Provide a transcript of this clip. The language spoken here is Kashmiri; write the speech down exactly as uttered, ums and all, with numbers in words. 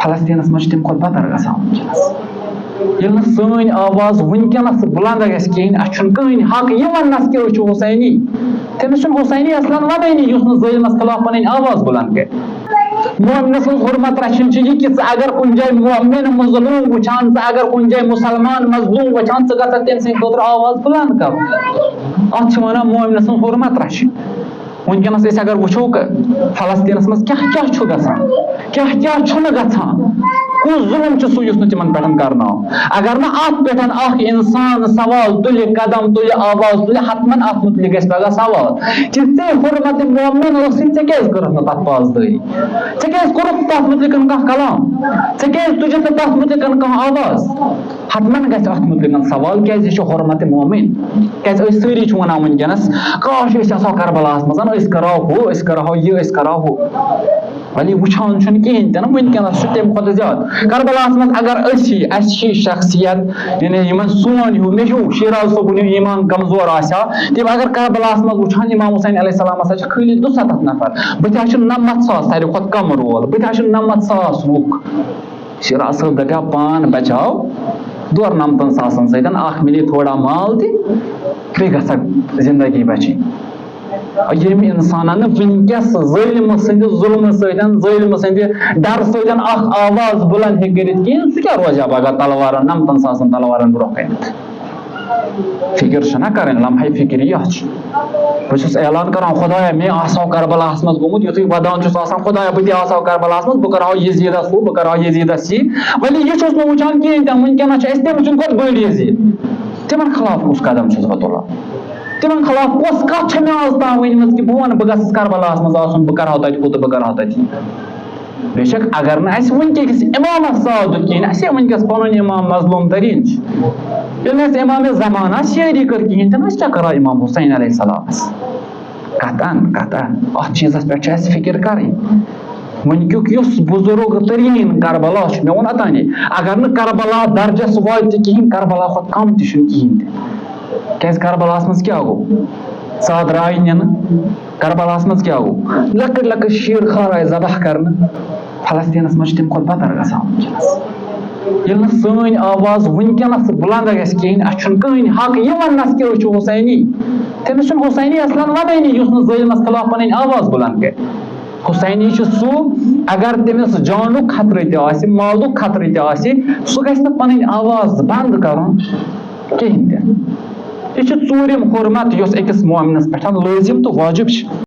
فلسطینس منٛز چھِ تَمہِ کھۄتہٕ بدتر گژھان وٕنکیٚنس۔ ییٚلہِ نہٕ سٲنۍ آواز وٕنکیٚنس بُلند گژھِ کِہیٖنۍ، اَسہِ چھُنہٕ کٕہٕنۍ حق یِوان نس کہِ أسۍ چھِ حسینی۔ تٔمِس چھُنہٕ حسینی اصلاً وَنٲنی، یُس نہٕ ظٲلمس خلاف پنٕنۍ آواز بُلند کرِ۔ مومنس منٛز حرمت رچھِنۍ چھِ یہِ کہِ ژٕ اگر کُنہِ جایہِ مومن مظلوم وٕچھان، ژٕ اگر کُنہِ جایہِ مُسلمان مظلوم وٕچھان، ژٕ گژھکھ تٔمۍ سٕنٛدِ خٲطرٕ آواز بُلند کرُن۔ اتھ چھِ ونان مومنس منٛز حرمت رچھِنۍ۔ وٕنکیٚنس أسۍ اگر وٕچھو کہ فلسطینس منٛز کیٛاہ کیٛاہ چھُ گژھان، کیٛاہ کیٛاہ چھُنہٕ گژھان، کُس ظُلُم چھُ سُہ یُس نہٕ تِمن پٮ۪ٹھ کرنہٕ آو۔ اگر نہٕ اتھ پٮ۪ٹھ اکھ انسان سوال تُلہِ، قدم تُلہِ، آواز تُلہِ، حتماً اتھ مُتعلق گژھِ پگاہ سوال کہِ ژےٚ حرمت مومن ٲسٕے، ژےٚ کیٛازِ کٔرٕتھ نہٕ تتھ پاسدٲری؟ ژےٚ کیٛازِ کوٚرُتھ تتھ مُتعلق کانٛہہ کلام؟ ژےٚ کیٛازِ تُجتھ نہٕ تتھ مُتعلق کانٛہہ آواز؟ حتماً گژھِ اتھ مُتعلق سوال، کیٛازِ یہِ چھُ حرمت مومن؟ کیٛازِ أسۍ سٲری چھِ ونان وٕنکیٚنس، کاش أسۍ آسہو کربلاہس منٛز، أسۍ کرہو ہُہ، أسۍ کرہو یہِ، أسۍ کرہو ہُہ۔ ولی وٕچھان چھُنہٕ کِہیٖنۍ تہِ نہٕ، وٕنکیٚنس چھُ تَمہِ کھۄتہٕ زیادٕ۔ کربلاہس منٛز اگر أسۍ ہی، اَسہِ ہی شخصیت، یعنی یِمن سون ہیوٗ، مےٚ ہیوٗ شیراز صٲبُن ہیوٗ ایمان کمزور آسہِ ہا، تِم اگر کربلاہس منٛز وٕچھان، امام حسین علیہ السلامس ہا چھِ خٲلی دُسَتتھ نفر، بہٕ تہِ ہا چھُ نَمَتھ ساس ساروی کھۄتہٕ کم رول، بہٕ تہِ ہا چھُ نَمَتھ ساس لُکھ۔ شیراز صٲب دَپہِ ہا پان بچاو، دورٕ نَمتَن ساسَن سۭتۍ اکھ مِلہِ تھوڑا مال تہِ، بیٚیہِ گژھکھ زندگی بچِنۍ۔ ییٚمہِ اِنسانَن نہٕ وٕنکیٚس ظٲلمہٕ سٕنٛدِ ظُلمہٕ سۭتۍ، ظٲلمہٕ سٕنٛدِ ڈر سۭتۍ اکھ آواز بُلند ہیٚکہِ کٔرِتھ کِہیٖنۍ، سُہ کیٛاہ روزِ ہا پگاہ تلوارن، نَمتَن ساسَن تلوارن برونٛہہ کَنہِ؟ فِکر چھَنا کَرٕنۍ، لمحے فِکر یی اَتھ چھُ۔ بہٕ چھُس اعلان کران، خدایا، مےٚ آسہٕ ہاو کربلاہَس منٛز گوٚمُت، یُتھُے ودان چھُس آسان، خدایا، بہٕ تہِ آسہٕ ہاو کربلاہَس منٛز، بہٕ کرٕ ہاو یزیدَس ہُہ، بہٕ کرٕ ہاو یزیدَس یہِ۔ ولی یہِ چھُس نہٕ وٕچھان کِہیٖنۍ تہِ نہٕ، وٕنکیٚنَس چھُ اَسہِ تٔمۍ سٕنٛدِ کھۄتہٕ بٔڑ یزید۔ تِمن خلاف کُس قدم چھُس بہٕ تُلان؟ تِمن خلاف کۄس کتھ چھےٚ مےٚ آز تام ؤنمٕژ کہِ بہٕ وَنہٕ بہٕ گژھٕ کربلاہَس منٛز آسُن، بہٕ کرٕ ہاو تَتہِ ہُہ تہٕ بہٕ کرٕ ہاو تَتہِ یہِ؟ بے شک اگر نہٕ اَسہِ وٕنکیٚکِس امامس ساتھ دیُت کِہیٖنۍ، اَسہِ ہے وٕنکیٚس پنُن امام مظلوم تریٖن چھُ۔ ییٚلہِ نہٕ اَسہِ امام زمانہ شٲعری کٔر کِہیٖنۍ تہِ نہٕ، أسۍ کیٛاہ کرو امام حسین علیہ السلامس؟ قطعاً، قطعاً۔ اَتھ چیٖزس پٮ۪ٹھ چھِ اَسہِ فِکر کَرٕنۍ۔ وٕنکیُک یُس بُزرگ تریٖن کربلا چھُ، مےٚ ووٚن اوٚتانی، اگر نہٕ کربلا درجس واتہِ تہِ کِہیٖنۍ، کربلا کھۄتہٕ کم تہِ چھُنہٕ کِہیٖنۍ تہِ۔ کیٛازِ کربلاہس منٛز کیٛاہ گوٚو؟ ژاو درٛاے نِنہٕ۔ کربلاہس منٛز کیٛاہ گوٚو؟ لۄکٕٹۍ لۄکٕٹۍ شیٖر خار آیہِ ذبح کرنہٕ۔ فلسطینس منٛز چھِ تَمہِ کھۄتہٕ بدتر گژھان وٕنکیٚنس۔ ییٚلہِ نہٕ سٲنۍ آواز وٕنکیٚنس بُلند گژھِ کِہیٖنۍ، اَسہِ چھُنہٕ کٕہٕنۍ حق یِوان نس کہِ أسۍ چھِ حسینی۔ تٔمِس چھُنہٕ حسینی اصلاً وَنٲنی، یُس نہٕ ظٲلمَس خلاف پَنٕنۍ آواز بُلند کرِ۔ حسینی چھُ سُہ، اگر تٔمِس جانُک خطرٕ تہِ آسہِ، مالُک خطرٕ تہِ آسہِ، سُہ گژھِ نہٕ پَنٕنۍ آواز بنٛد کَرُن کِہیٖنۍ تہِ۔ یہِ چھُ ژوٗرِم حرمت، یۄس أکِس مؤمنَس پٮ۪ٹھ لٲزِم تہٕ واجب چھِ۔